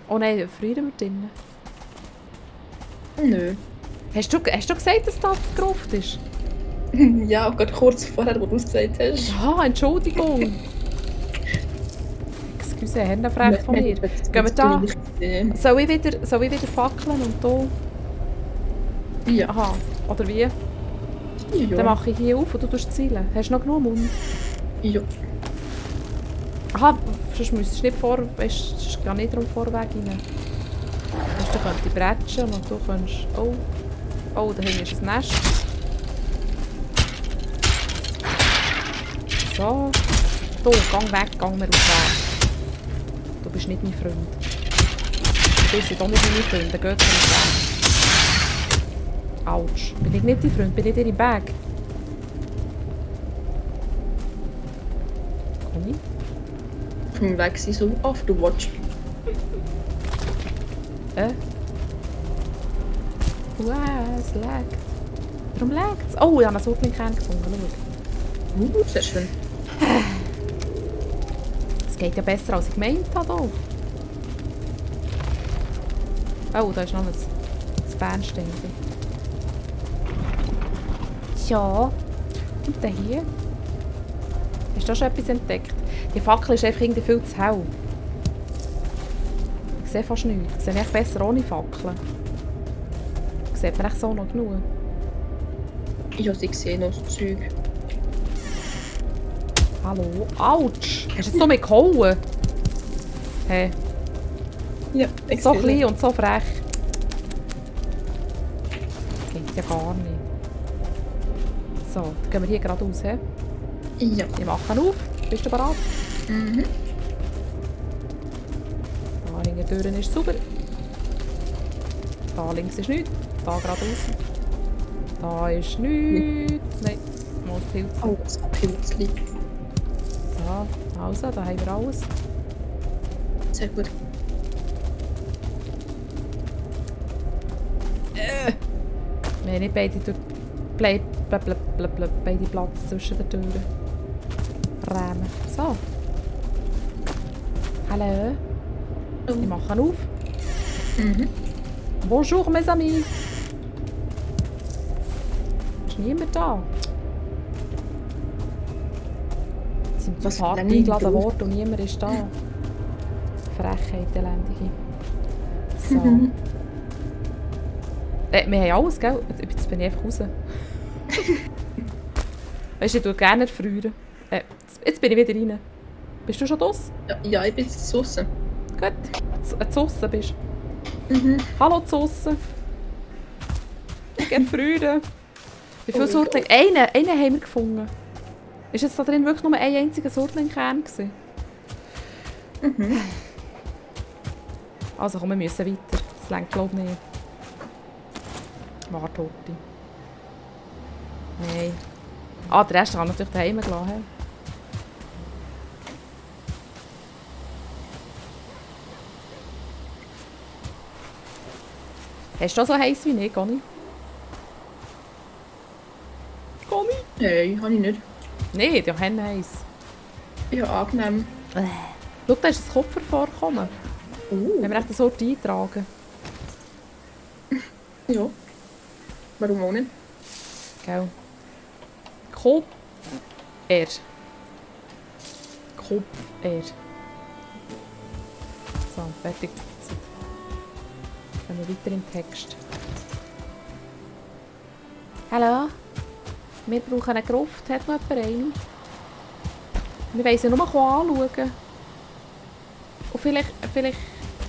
Oh nein, frieren wir drinnen. Nö. Hast du gesagt, dass das Gruft ist? Ja, gerade kurz vorher, wo du es gesagt hast. Ah, Entschuldigung. Excuse, Händenfrech von mir. Gehen wir da? Soll ich wieder fackeln und du? Ja. Aha, oder wie? Ja. Dann mache ich hier auf und du tust zielen. Hast du noch genug Mund? Ja. Aha, sonst müsstest du nicht sonst gar nicht drum Vorweg rein. Du könntest bretschen und du kannst... Oh, oh, da hinten ist ein Nest. So. Du, gang weg, gang mir aus dem Weg. Du bist nicht mein Freund. Du bist doch nicht meine Freunde, dann geht es weg. Autsch. Bin ich nicht dein Freund? Bin ich dir im Weg? Komm ich? Vom Weg sein so auf, du watch. Wow, es laggt. Warum laggt es? Oh, ich habe einen Surtling-Kern gefunden. Schau. Sehr schön. Es geht ja besser, als ich gemeint habe. Oh, da ist noch ein Bernständchen. Ja. Und dann hier? Hast du da schon etwas entdeckt? Die Fackel ist einfach irgendwie viel zu hell. Ich sehe fast nichts. Ich sehe echt besser ohne Fackel. Sieht man echt so noch genug? Ich habe sie gesehen, noch das Zeug. Hallo? Autsch! Hast du jetzt noch mit gehauen? Hey. Ja, ich So klein und so frech. Geht ja gar nicht. So, dann gehen wir hier geradeaus, hä? Ja. Wir machen auf. Bist du bereit? Mhm. Da hinten die Türen ist sauber. Da links ist nichts. Da geradeaus. Da ist nichts. Nein, mal das Pilz. Oh, das Pilzli. So, also, da haben wir alles. Sehr gut. Wir haben nicht beide beide Platz zwischen den Türen. Rämen. So. Hallo. Oh. Ich mache auf. Mhm. Bonjour, mes amis. Ist niemand da? Jetzt sind wir zur Party eingeladen worden und niemand ist da. Frechheit, elendige. So. Wir haben alles, gell? Jetzt bin ich einfach raus. Weißt du, ich tue gerne erfrieren. Jetzt bin ich wieder rein. Bist du schon draus? Ja, ich bin jetzt draussen. Gut. Draussen bist du. Mhm. Hallo draussen. Ich erfrieren. Wie viele Surtlinge? Einen haben wir gefunden. Ist jetzt da drin wirklich nur ein einziger Surtlingkern gewesen? Mhm. Also komm, wir müssen weiter. Das reicht glaube ich nicht. Warte, Horti. Nein. Ah, den Rest haben wir natürlich daheim gelassen. Hast du auch so heiß wie ich, Conny? Conny? Nein, habe ich nicht. Nein, die haben heiß. Ja, angenehm. Schau, da ist ein Kupfer vorgekommen. Haben wir echt das Ort eingetragen? Ja. Warum auch nicht? Gell? Kupfer. Kupfer. So, fertig. Dann gehen wir weiter im Text. Hallo? Wir brauchen eine Gruft. Hat noch jemand eine? Wir wollen sie nur anschauen. Und vielleicht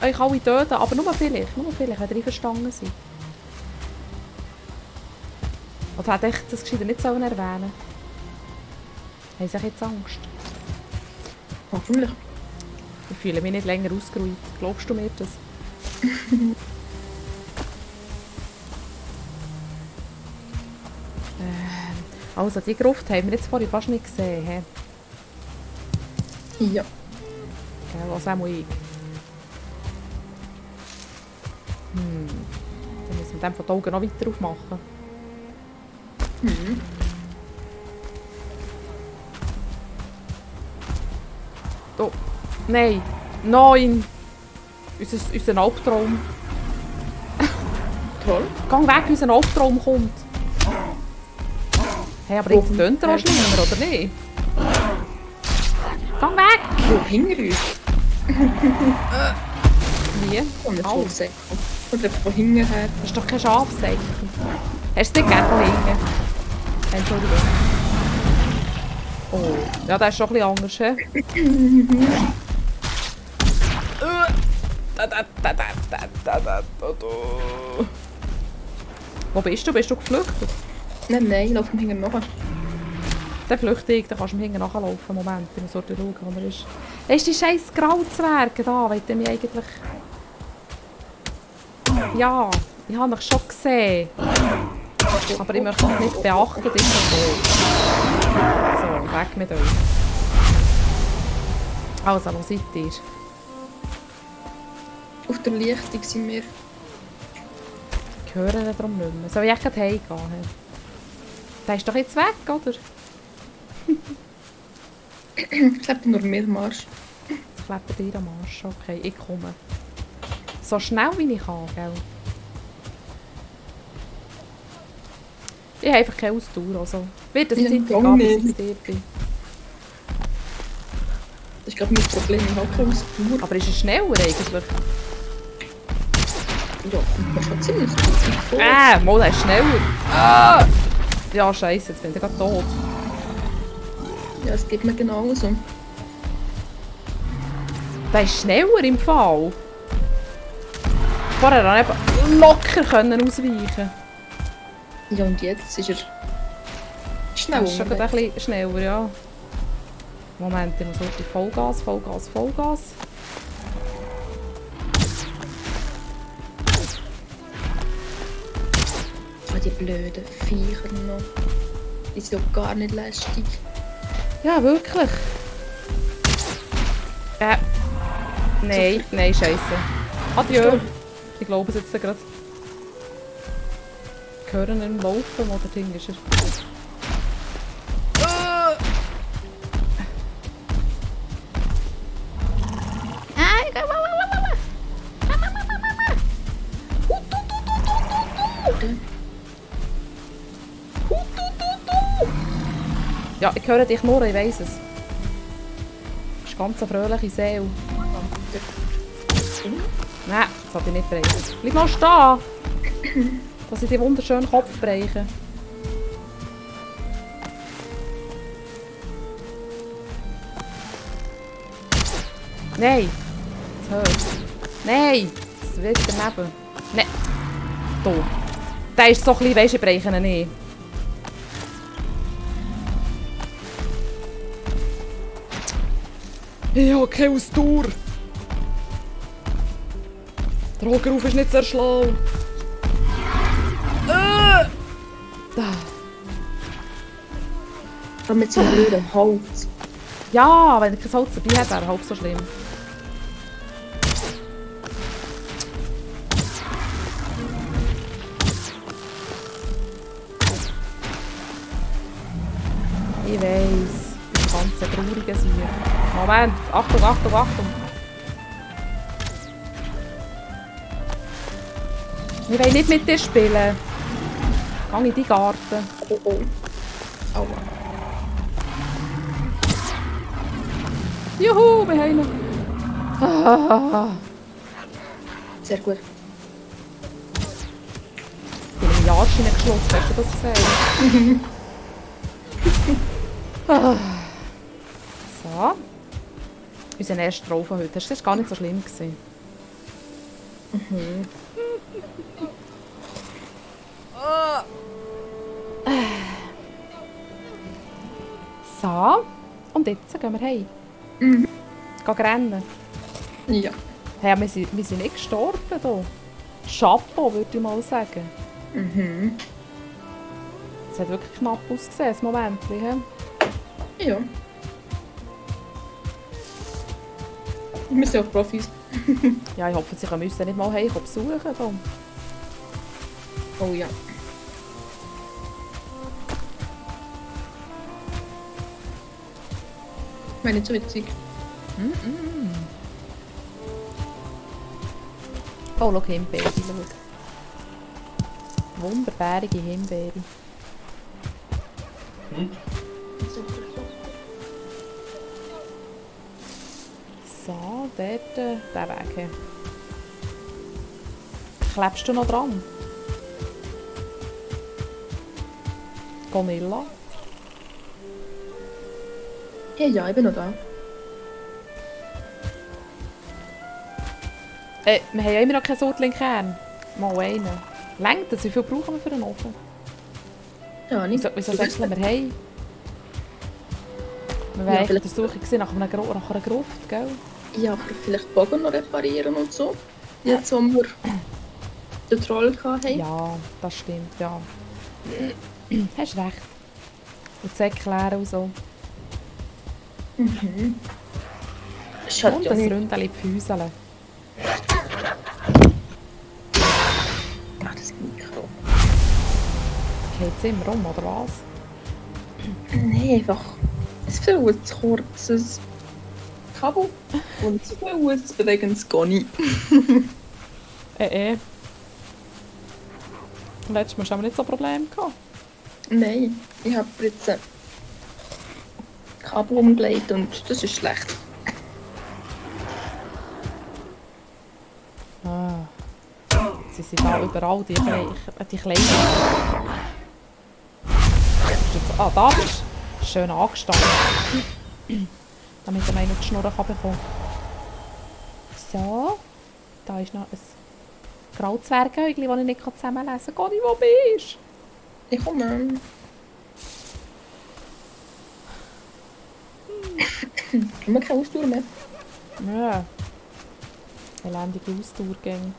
euch alle töten, aber nur vielleicht, wenn ihr einverstanden seid. Oder hätte ich das gescheiter nicht erwähnen sollen? Haben sie jetzt Angst? Hoffentlich. Ich fühle mich nicht länger ausgeruht. Glaubst du mir das? Also, die Gruft haben wir jetzt vorhin fast nicht gesehen. He? Ja. Gell, also auch ich. Dann müssen wir dann von den Augen noch weiter aufmachen. Mhm. Oh, nein! 9! Unser Albtraum. Toll. Gang weg, unser Albtraum kommt. Hey, aber jetzt tönt er auch schlimmer, oder nicht? Gang weg! Wo hinter uns? Wie? Und ein Au. Schafsäckchen. Oder einfach von hinten her. Das ist doch kein Schafsäckchen. Hast du es nicht gegeben von hinten? Entschuldigung. Oh, ja, das ist schon ein bisschen anders, hä? Wo bist du? Bist du geflüchtet? Nein, ich laufe ihm hinten nachher. Dann flüchte ich, dann kannst du mir hinten nachlaufen. Moment, ich muss dort schauen, wo er ist. Ist die scheiß Grauzwerge da? Wollt ihr mich eigentlich... Ja, ich habe mich schon gesehen. Aber ich möchte mich nicht beachten, das ist so. So, weg mit euch. Also, wo seid ihr? Auf der Lichtung sind wir. Ich höre ihn darum nicht mehr. Soll ich echt heimgehen? Der ist doch jetzt weg, oder? Ich glaube nur Mehrmarsch. Jetzt klebt er dir am Arsch. Okay, ich komme. So schnell wie ich kann, gell? Ich habe einfach keine Ausdauer. Also. Wird es Ja, Zeit gar gehen, bis ich nicht. bei dir bin. Das ist gerade mein Problem. Ich habe keine Ausdauer. Aber ist er schneller eigentlich? Ja, man schon ziemlich gut vor. Mal, er ist schneller. Ah! Ja, scheiße, jetzt bin ich gerade tot. Ja, es geht mir genauso. Der ist schneller im Fall. Vorher konnte er eben locker ausweichen. Ja, und jetzt ist er schnell. Das ist schon gerade ein bisschen schneller, ja. Moment, ich muss wirklich Vollgas, Vollgas, Vollgas. Ah, die blöden Viecher noch. Die sind ja gar nicht lästig. Ja, wirklich. Nein, nein, scheiße. Adieu. Ich glaube es jetzt gerade. Ich höre ihn im Laufen, wo der Ding ist. Ja, ich höre dich nur, ich weiss es. Das ist eine ganz fröhliche Seele. Nein, das habe ich nicht brechen. Bleib mal stehen! Dass ich die wunderschönen Kopf breche. Nein! Das hört. Nein! Das wird daneben. Nein! Da. Der ist so klein, weisst du, ich breche ihn nicht. Ich habe keine Ausdauer. Der Hogeruf ist nicht sehr schlau. Da. Aber mit so einem blöden Holz. Ja, wenn ich kein Holz dabei hätte, wäre halb so schlimm. Ich weiss. Das ganze traurige Sieg. Moment. Achtung, Achtung, Achtung. Ich will nicht mit dir spielen. Geh in deinen Garten. Oh oh. Aua. Juhu, wir haben ihn. Ah. Sehr gut. Ich bin im Arsch hineingeschlupft, hast du das gesehen? Ah. So. Unser erster Troll von heute. Das war gar nicht so schlimm. So. Und jetzt gehen wir heim. Gehen rennen. Ja. Hey, wir sind nicht gestorben hier. Chapeau, würde ich mal sagen. Es hat wirklich knapp ausgesehen, das Moment. Ja. Wir sind auch Profis. Ja, ich hoffe, sie können uns nicht mal heimkommen besuchen. Hier. Oh ja. Wäre nicht so witzig. Oh, schau, Himbeere, schau. Wunderbärige Himbeere. Super. So, dort, der Weg her. Klebst du noch dran? Gonilla? Ja, ich bin noch da. Wir haben ja immer noch keinen Sortling-Kern. Mal einen. Längt das? Wie viel brauchen wir für einen Ofen? Ja, nicht. Wieso sagst du, wir haben? Wir waren Ja, echt auf vielleicht- der Suche gewesen nach einer Gruft, gell? Ja, aber vielleicht Bogen noch reparieren und so. Jetzt, wo wir den Troll hatten. Ja, das stimmt, ja. Hast recht. Und das Erklären und so. Es hat Und ja das nicht... Ründeli Pfüseln. Ah, das Mikro. Geht's immer rum, oder was? Nein, einfach... Es viel zu kurzes Kabel und zu viel zu bewegendes Goni. Letztes Mal haben wir nicht so Probleme gehabt. Nein, ich habe jetzt ein Kabel umgelegt und das ist schlecht. Ah. Sie sind da überall, die Kleinen. Ah, da bist du. Schön angestanden. Damit er noch die Schnurren bekommen kann. So. Da ist noch ein Grauzwergäugli, das ich nicht zusammenlesen kann. Goni, wo bist du? Ich komme. Haben wir keine Ausdauer mehr? Ja. Elendige Ausdauergänge.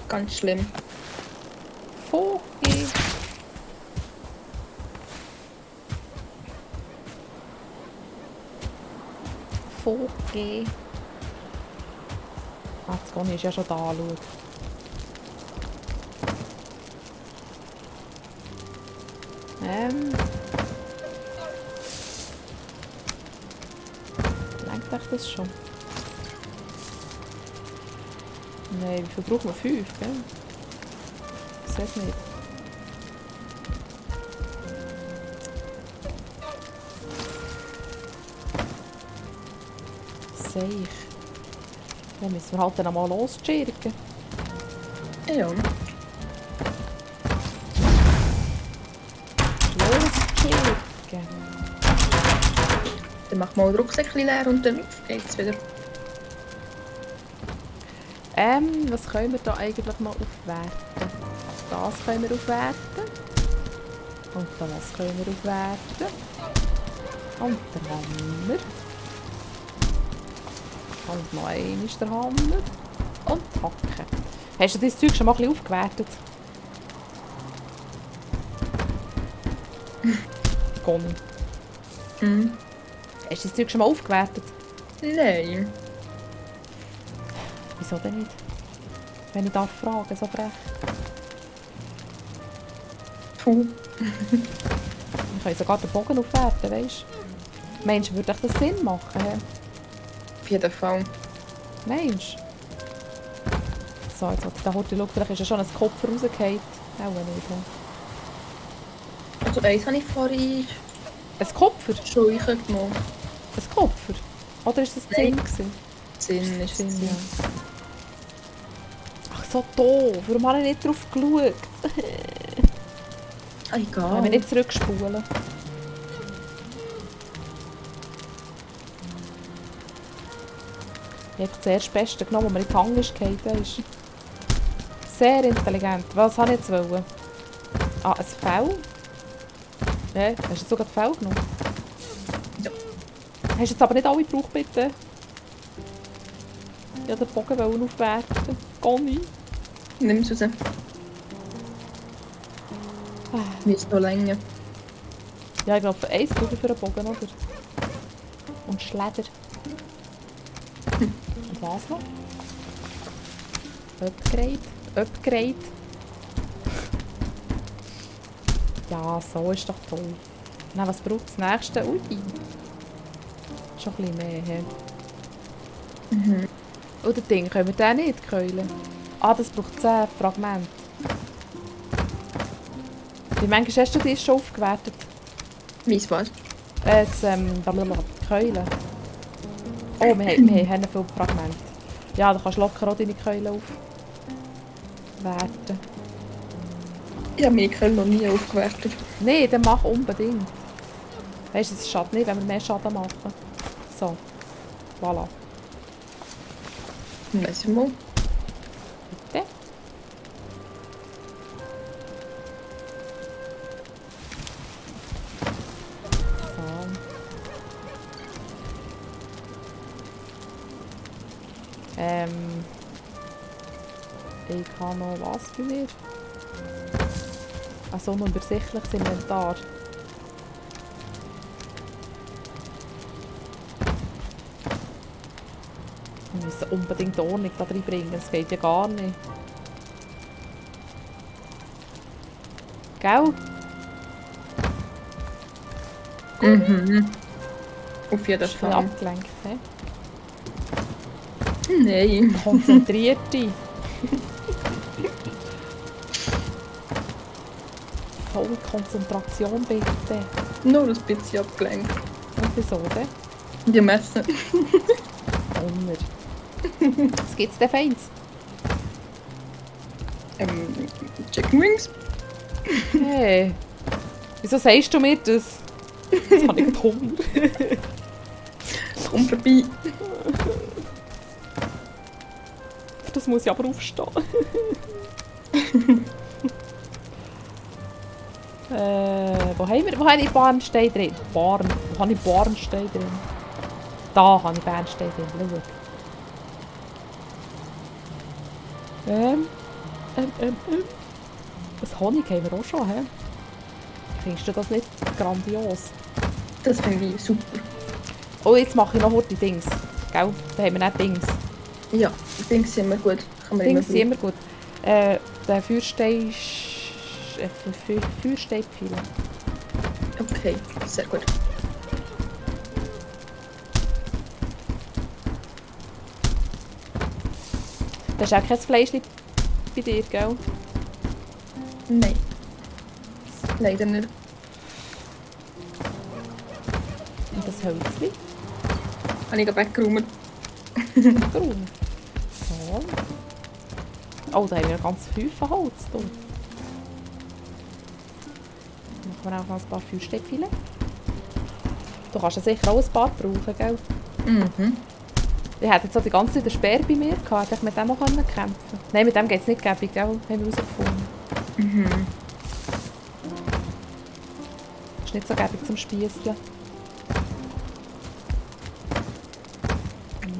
Ganz schlimm. Vogel. Vogel. Ah, das Goni ist ja schon da, schau. Lenkt euch das schon? Nein, wie viel brauchen wir? 5, gell? Ich sehe es nicht. Sehe ich. Dann müssen wir halt dann einmal loschirken. Ja. Loschirken. Dann machen wir den Rucksack leer und dann geht's wieder. Was können wir da eigentlich noch aufwerten? Das können wir aufwerten. Und das können wir aufwerten. Und der Hammer. Und noch einmal der Hammer. Und die Hacke. Hast du dieses Zeug schon mal ein bisschen aufgewertet? Goni. Hast du das Zeug schon mal aufgewertet? Nein. Wieso denn nicht? Wenn ich darf fragen, so frech. Puh. Wir können sogar den Bogen aufwerten, weißt du? Meinst du, würde euch das Sinn machen? He? Auf jeden Fall. Meinst du? So, jetzt wollte ich da heute schauen, vielleicht ist ja schon ein Kopf rausgefallen. Auch nicht. He? Also eins habe ich vorhin Ein Kopfer? schon genommen. Ein Kopfer? Oder ist das Nein. Zinn gewesen? Sinn ist Zinn, Sinn. ja. Ach so doof, warum habe ich nicht drauf geschaut? Ah, egal. Wenn wir nicht zurückspulen. Ich habe zuerst das Beste genommen, wo mir in die Hand ist gefallen, weisst du. Sehr intelligent. Was habe ich jetzt wollen? Ah, ein Fell? Ja, hast du jetzt sogar das Fell genommen? Ja. Hast du jetzt aber nicht alle gebraucht, bitte? Ich wollte den Bogen aufwerten. Goni. Nimm es raus. Wie ist noch länger? Ja, ich glaube, eins brauche ich für einen Bogen, oder? Und Schleder. Und was noch? Upgrade. Upgrade. Ja, so ist doch toll. Na, was braucht das nächste? Ui. Schon ein bisschen mehr. He. Mhm. Oder Ding, können wir den nicht keulen? Ah, das braucht 10 Fragmente. Wie manchmal hast du die schon aufgewertet? Weiss was? Blablabla, Keulen. Oh, wir haben viele Fragmente. Ja, da kannst du locker auch deine Keulen aufwerten. Ich habe meine Köln noch nie aufgewertet. Nein, dann mach unbedingt. Weißt du, es schadet nicht, wenn wir mehr Schaden machen. So, voilà. Weiss ich mal. Bitte. So. Ich habe noch was bei mir. Also noch übersichtliches Inventar. Wir müssen unbedingt Ordnung da reinbringen, das geht ja gar nicht. Gell? Mhm. Auf jeden Bist du Fall. abgelenkt, he? Nein. Konzentriert dich. Volle Konzentration bitte. Nur ein bisschen abgelenkt. Und wieso denn? Die Messen. Hunger. Was gibt's denn Feins? Chicken Wings? Hey. Wieso sagst du mir das? Jetzt habe ich Hunger. Komm vorbei. Das muss ich aber aufstehen. Wo habe ich Barnstein drin? Wo habe ich Barnstein drin? Da habe ich Bernstein drin. Schau. Das Honig haben wir auch schon, hä? Findest du das nicht grandios? Das finde ich super. Oh, jetzt mache ich noch heute Dings. Gell? Da haben wir nicht Dings. Ja, Dings sind immer gut. Kann man Dings sind immer immer gut. Der Feuerstein... Feuersteinpfeile. Okay, sehr gut. Das ist auch kein Fleisch bei dir, gell? Nein. Leider nicht. Und das Hölzchen? Habe ich weggeräumt. Grün. So. Oh, da haben wir ganz viel Holz. Da. Machen wir auch noch ein paar Feuersteinpfeile. Du kannst ja sicher auch ein paar brauchen, gell? Mhm. Ich hatte jetzt auch die ganze Zeit einen Speer bei mir gehabt. Hätte ich mit dem auch kämpfen können. Nein, mit dem geht es nicht gäbig, gell? Haben wir herausgefunden. Mhm. Ist nicht so gäbig zum Spiesseln.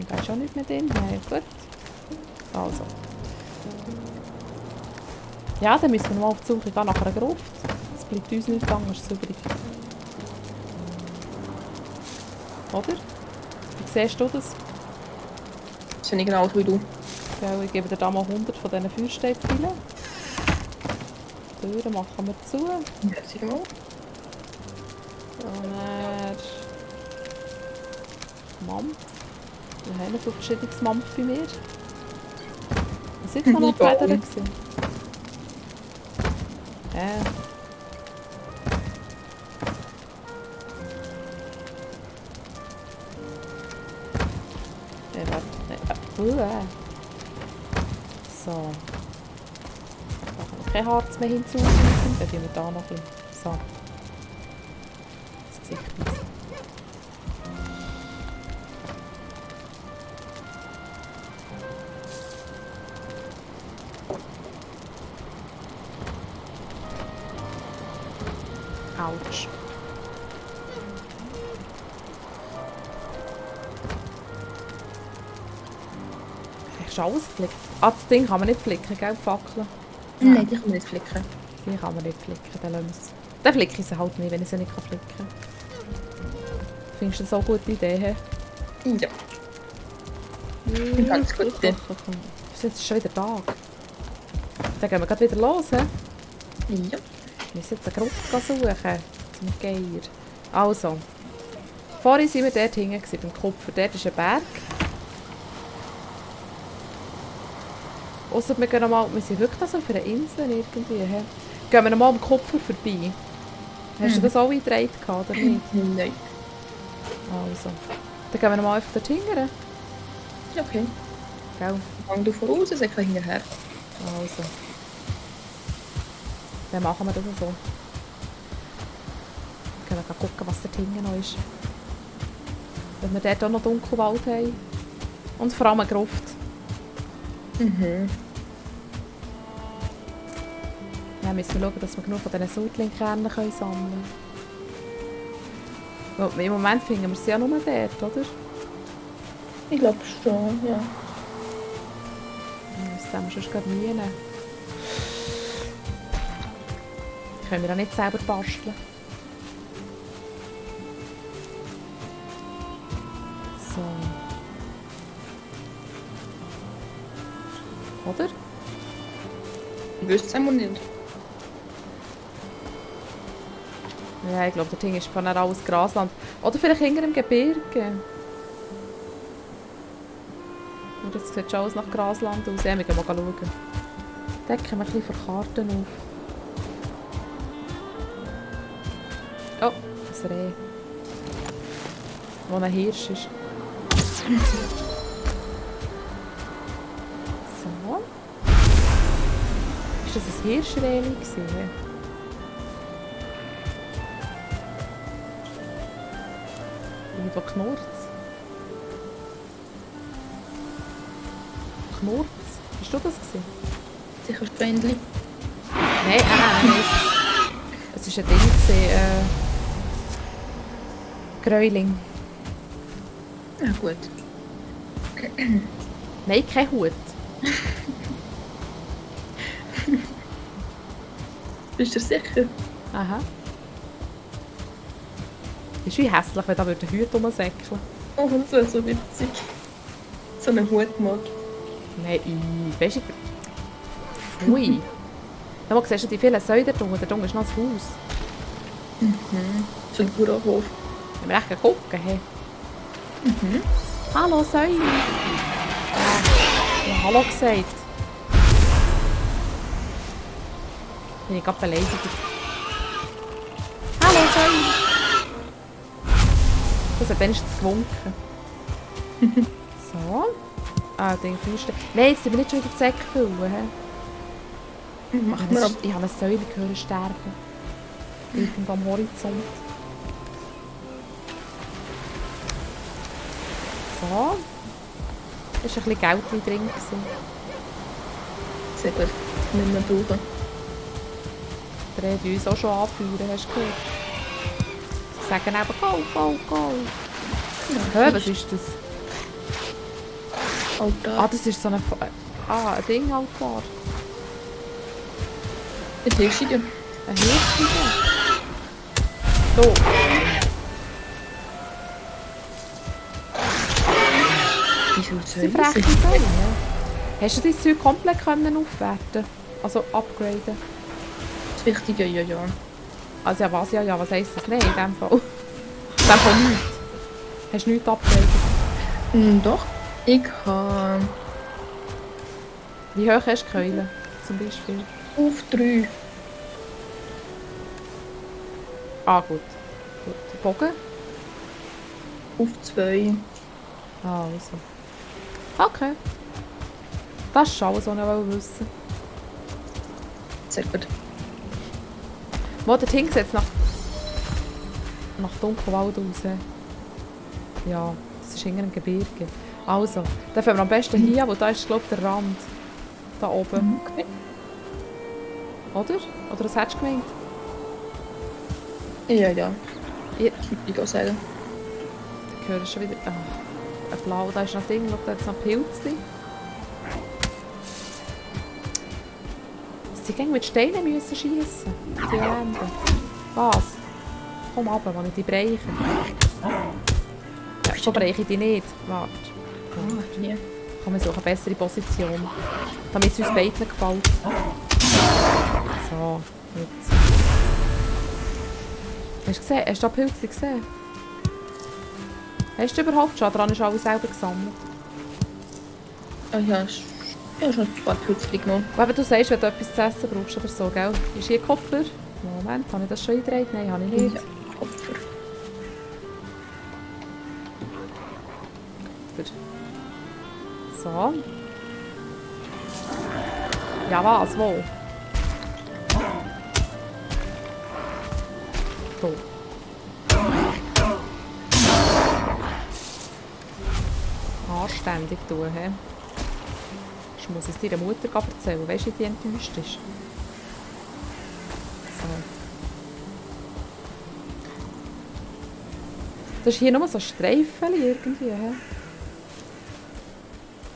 Da ist auch nicht mehr drin. Nein, gut. Also. Ja, dann müssen wir mal auf die Suche gehen nach einer Gruft. Es bleibt uns nicht anders übrig. Oder? Wie siehst du das? Das finde ich genauso wie du. Ich gebe dir da mal 100 von diesen Feuersteinpfeilen. Die Türen machen wir zu. Ja, sieh mal. Dann Mampf. Wir haben so verschiedenes Mampf bei mir. Was jetzt noch mal die Federn gewesen? So. Da kann ich kein Harz mehr hinzufügen. Dann tun wir da noch hin. So. Das Gesicht weiss. Autsch. Hast du alles geflickt? Ah, das Ding kann man nicht flicken, gell, die Fackeln? Nein, die kann man nicht flicken. Die kann man nicht flicken, dann lassen wir es. Dann flicke ich sie halt nicht, wenn ich sie nicht flicken kann. Findest du das auch eine gute Idee? He? Ja. Ganz gut. Ist jetzt schon wieder Tag? Dann gehen wir gerade wieder los, he? Ja. Wir müssen jetzt eine Gruppe suchen. Zum Geier. Also. Vorhin waren wir dort hinten beim Kupfer. Dort ist ein Berg. Ausser wir gehen nochmal, wir sind wirklich so auf einer Insel irgendwie. He? Gehen wir nochmal am Kupfer vorbei. Hast du das auch eingetragen oder nicht? Nein. Also. Dann gehen wir nochmal einfach dort hingern. Ja, okay. Gell? Fang du voraus, ich sage hinterher. Also. Dann machen wir das so. Dann können wir gucken, was dort hinten noch ist. Wenn wir dort auch noch Dunkelwald haben. Und vor allem eine Gruft. Mhm. Dann müssen wir schauen, dass wir genug von diesen Sudlingkernen sammeln können. Weil im Moment finden wir sie ja nur dort, oder? Ich glaube schon, ja. Das haben wir sonst gerade nie. Können wir auch nicht selber basteln. So. Oder? Ich wüsste es einmal nicht. Ja, ich glaube, der Ding ist von alles Grasland. Oder vielleicht hinter dem Gebirge. Oder es sieht schon alles nach Grasland aus. Ja, wir gehen mal schauen. Decken wir ein bisschen von Karten auf. Oh, ein Reh. Wo ein Hirsch ist. So. Ist das ein Hirschrehli gewesen? Irgendwo knurrt es. Knurrt es? Bist du das gewesen? Sicher Spendli. Nein, nein. Es war ein Ding gewesen, Gräuling. Ja, gut. Nein, kein Hut. Bist du sicher? Aha. Ist wie hässlich, wenn da ein Hut rumsäckeln. Oh, das wäre so witzig. So einen Hut mag. Nein, weißt du, pfui. Da siehst du die vielen Säulen da unten ist noch ein Haus. So ein Bauernhof. Wenn wir echt gucken, hey. Hallo Säule. Ja, hallo gesagt. Bin ich gerade beleidigt. Hallo Säule. Das hat wenigstens gewunken. So. Ah, den Fenster. Nein, jetzt sind wir nicht schon wieder die Säcke füllen. He? Macht man ab. Ich habe eine Säule gehört sterben. Irgendwo am Horizont. So. Es war ein bisschen Geld drin. Sehr gut. Nicht mehr brauchen. Der hat uns auch schon anführen, hast du gehört? Sie sagen eben, go, go, go. Hä, was ist das? Alter. Ah, das ist so ein Ding-Altar. Ein Hirschige. Ein Hirsch. So. Wieso Das sind freche Säulen. Hast du dein Zeug komplett aufwerten? Also upgraden? Das Wichtige, ja, ja. Also ja, was heisst das? Nein, in dem Fall. In dem Fall nichts. Hast du nichts upgraden? Doch. Ich habe Wie hoch hast du Keulen, zum Beispiel? auf 3. Ah, gut. Bogen? Auf 2. Ah, also. Okay. Das ist alles, was ich wissen. Sehr gut. Wo der Ting sieht nach Dunkelwald aus. Ja, das ist hinter dem Gebirge. Also, dann fangen wir am besten hier, wo da ist, glaube ich, der Rand. Da oben. Okay. Oder? Oder was hättest du gemeint? Ja, ja. Ja. Ich gehe sagen. Da höre ich schon wieder. Ah, ein Blau, da ist noch Ding, da hat noch Pilzchen. Sie gehen mit Steinen müssen schiessen. Die Enden. Was? Komm runter, wenn ich die breche. Ja, so breche ich die nicht. Warte. Ah, hier. Komm, wir suchen eine bessere Position. Damit es uns beiden gefällt. So, jetzt. Hast du gesehen? Hast du da Pilze gesehen? Hast du überhaupt schon? Dran ist alles selber gesammelt. Ah ja, Ich habe schon ein paar Pilze genommen. Und eben, du sagst, wenn du etwas zu essen brauchst oder so, gell? Ist hier Kopfer? Moment, habe ich das schon eingetragen? Nein, habe ich nicht. Ja, Kopfer. Kopfer. So. Ja, was? Wo? So. Anständig tun, hä? Ich muss es deiner Mutter erzählen. Weißt du, wie die enttäuscht ist? So. Das ist hier nur so ein Streifen irgendwie, hä?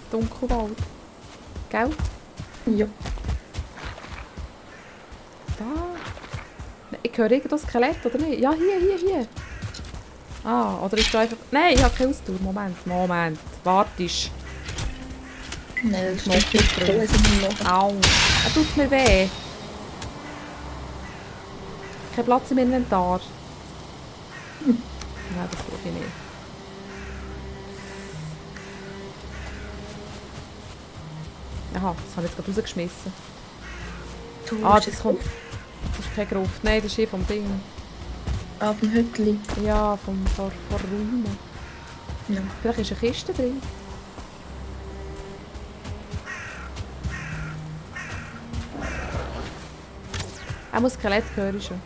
Dunkelwald. Gell? Ja. Da. Ich höre irgendwo ein Skelett, oder nicht? Ja, hier. Ah, oder ist da einfach... Nein, ich habe keine Ausdauer. Moment. Wartest. Nein, das ist Noch nicht nicht gut. drin. Das ist noch. Au. Er tut mir weh. Kein Platz im Inventar. Nein, das tue ich nicht. Aha, das habe ich jetzt gerade rausgeschmissen. Du Ah, hast das es kommt... Das ist keine Gruft. Nein, das ist hier vom Ding. auf dem Hütli. Ja, vom Raum. Ja. Vielleicht ist eine Kiste drin. Auch ein Skelett höre ich schon.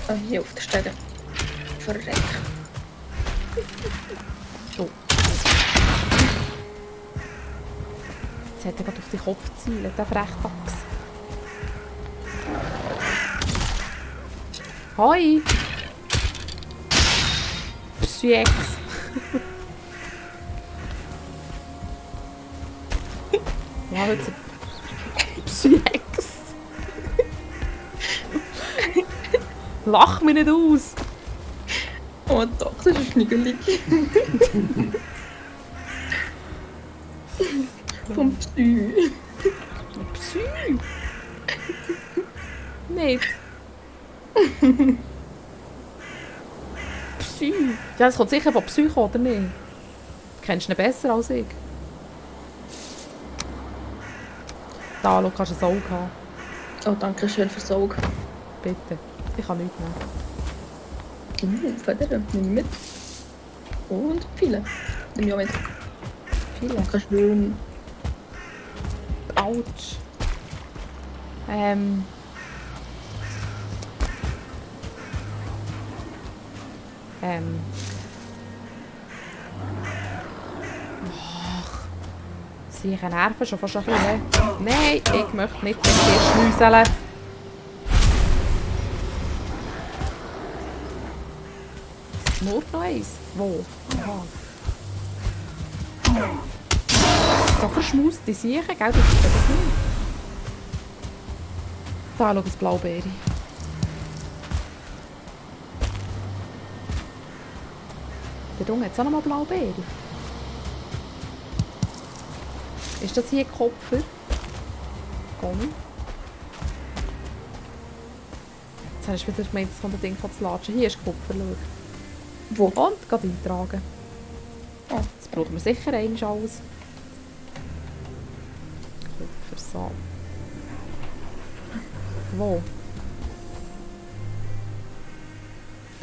Ah, hier auf der Stelle. Verreck. So. Jetzt hat er gerade auf den Kopf gezielt, der Frechdachs. Hoi! Psyex! Ja, heute Psyex! Lach mich nicht aus! Oh doch, das ist schniegelig. Vom Psy. Psy! Nicht! Psy! Ja, das kommt sicher von Psycho, oder nicht? Kennst du ihn besser als ich? Da, schau, kannst du ein Auge haben. Oh, danke schön fürs Auge. Bitte. Ich kann nichts nehmen. Federn, nimm mit. Und viele. Nimm ich auch mit. Viele. Danke schön. Autsch. Ach. Sie nerven schon fast ein bisschen. Nein, ich möchte nicht mit dir schnüseln. Nur noch eins. Wo? Aha. So verschmuste Siechen, gell? Das ist das nicht. Da, schau, das Blaubeere. Der Junge hat auch noch mal Blaubeere. Ist das hier Kopfer? Komm. Jetzt hast du wieder gemeint, das kommt ein Ding zu latschen. Hier ist Kupfer, schau. Wo? Und gerade eintragen. Oh. Jetzt brauchen wir sicher eigentlich alles. Kupfer, so. Wo?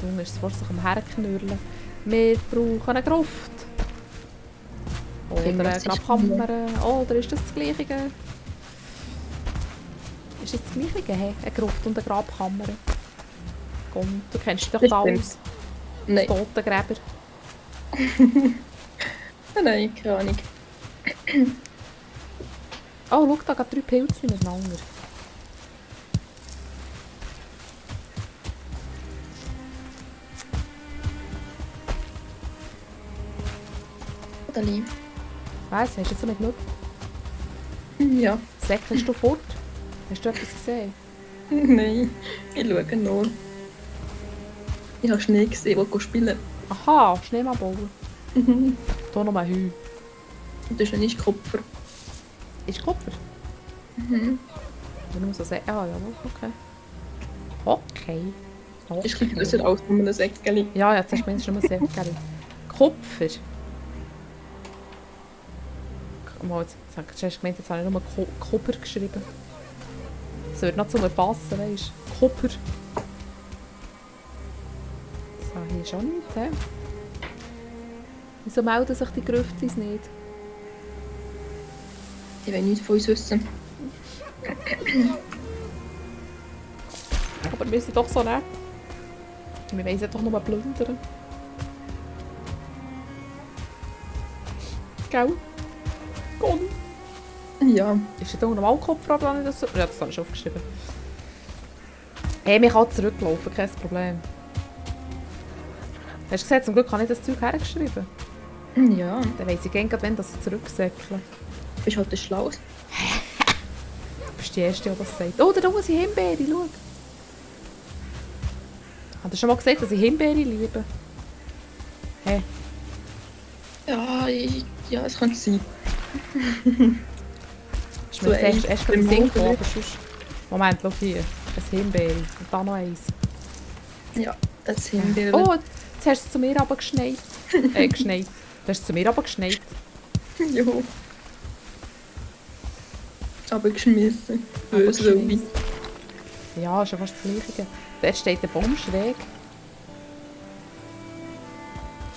Der Junge ist vor sich am Herknürlen. Wir brauchen eine Gruft. Oder eine Grabkammer. Oder ist das Gleiche? Ist das Gleiche? Hey? Eine Gruft und eine Grabkammer. Komm, du kennst dich doch alles. Nein. Totengräber. Nein, keine Ahnung. Oh, schau, da geht 3 Pilze miteinander. Dali. Was? Hast du jetzt damit geschaut? Ja. Säckelst du fort? Hast du etwas gesehen? Nein, ich schaue nur. Ich habe Schnee gesehen, der spielen. Aha, Schneemann bauen. Hier noch mal Heu. Und das ist nicht Kupfer. Ist Kupfer? Ich muss so sagen. Ah, ja, okay. Okay. Ist ein bisschen aus wie ein Säckchen. Ja, jetzt hast du mindestens nur Säckel. Kupfer. Mal, jetzt hast du gemeint, jetzt habe ich nur Kupfer geschrieben. Das würde noch zu mir passen, weißt du? Kupfer. So, hier ist auch nichts, hä? Wieso melden sich die Grüftis nicht? Die wollen nichts von uns wissen. Aber wir sind doch so nett. Wir wollen sie doch nur plündern. Gell? Conny? Ja. Ist das noch mal Kopf oder nicht? Das? Ja, das habe ich aufgeschrieben. Hey, man kann zurücklaufen, kein Problem. Hast du gesehen, zum Glück habe ich das Zeug hergeschrieben. Ja. Dann weiss ich gerne, wenn ich zurücksäckle. Bist halt schlau. Du bist die Erste, die das sagt. Oh, da oben sind Himbeere, schau. Hast du schon mal gesagt, dass ich Himbeere liebe? Hä? Ja, es könnte sein. Ist mir So erst im im Sinn Mund, gekommen, aber sonst... Moment, schau hier. Ein Himbeere. Und da noch eins. Ja, das Himbeere. Oh, jetzt hast du es zu mir runtergeschneit. Geschneit. Du hast es zu mir runtergeschneit. Jo. Aber geschmissen. Aber Böse geschmissen. Ja, ist ja fast das Gleiche. Dort steht der Baum schräg.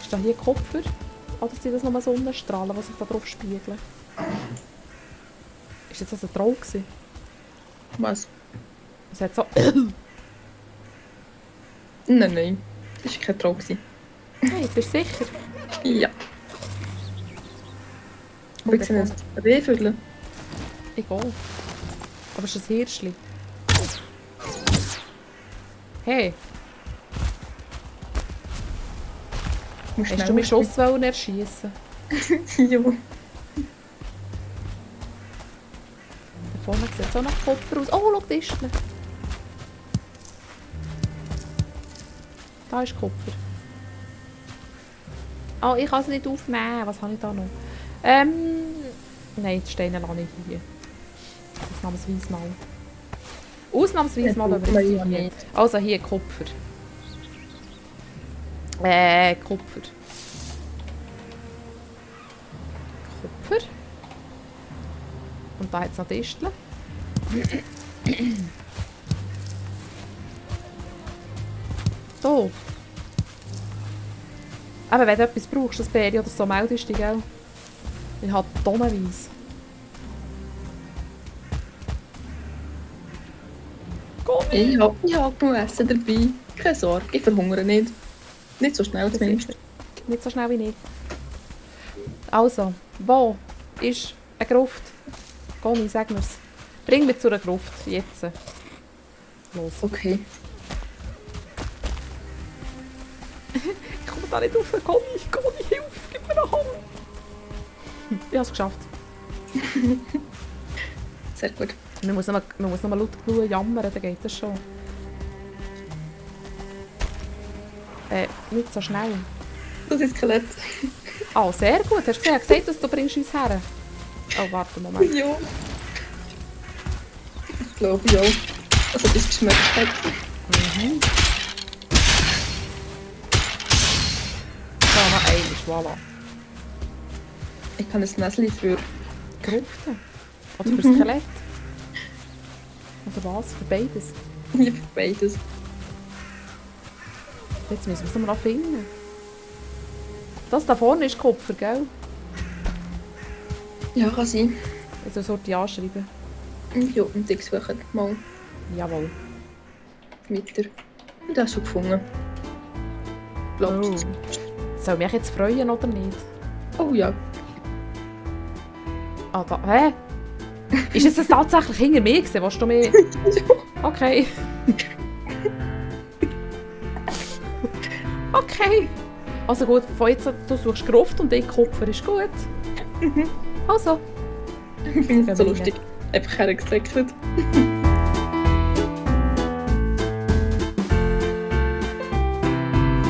Ist da hier Kupfer? Oder sind das nur Sonnenstrahlen, die sich da drauf spiegeln? Ist jetzt also ein Troll gewesen? Was? Es hat so... Nein. Das war kein Traum. Hey, bist du sicher? Ja. Aber ich sehe jetzt Rehvögel. Egal. Aber es ist ein Hirschli. Hey, hast du mich Schuss erschießen? Jo. Da vorne sieht es auch nach Kupfer aus. Oh, schau, da ist er. Da ist Kupfer. Oh, ich kann es nicht aufnehmen. Was habe ich da noch? Nein, die Steine lasse ich hier. Ausnahmsweise mal. Ausnahmsweise mal, aber Nein, jetzt ja, hier. nicht. Also hier Kupfer. Kupfer. Kupfer. Und da hat es noch Disteln. So. Aber wenn du etwas brauchst, das Bäri oder so, meldest du dich, gell? Ich habe tonnenweise. Ich habe genug Essen dabei. Keine Sorge, ich verhungere nicht. Nicht so schnell zumindest. Nicht so schnell wie ich. Also, wo ist eine Gruft? Conny, sag mir's. Bring mich zu einer Gruft, jetzt. Los. Okay. Ich komme da nicht rauf. Conny, hilf! Gib mir eine Hand! Ich habe es geschafft. Sehr gut. Man muss noch mal laut genug jammern, dann geht das schon. Nicht so schnell. Das ist Skelett. Ah, sehr gut. Hast du gesehen? Ich habe gesagt, dass du bringst uns her. Oh, warte einen Moment. Ja. Ich glaube ja. Also bis geschmeckt hat. Mhm. So, noch eines, voilà. Ich kann ein Näschen für Gruften. Oder für Skelett. Oder was? Für beides. für beides. Jetzt müssen wir es noch finden. Das da vorne ist Kupfer, gell? Ja, kann sein. Also sollte ich anschreiben. Ja, und ich suche mal Jawohl. weiter. Und das hast du gefunden. Glaubst Soll mich jetzt freuen oder nicht? Oh ja. Ah, da. Hä? Ist es das tatsächlich hinter mir gewesen? Willst du mir... Okay. Okay. Also gut, von jetzt an, du suchst Gruft und ich Kupfer, ist gut. Also. Ich finde es so lustig. Einfach hergesäckelt.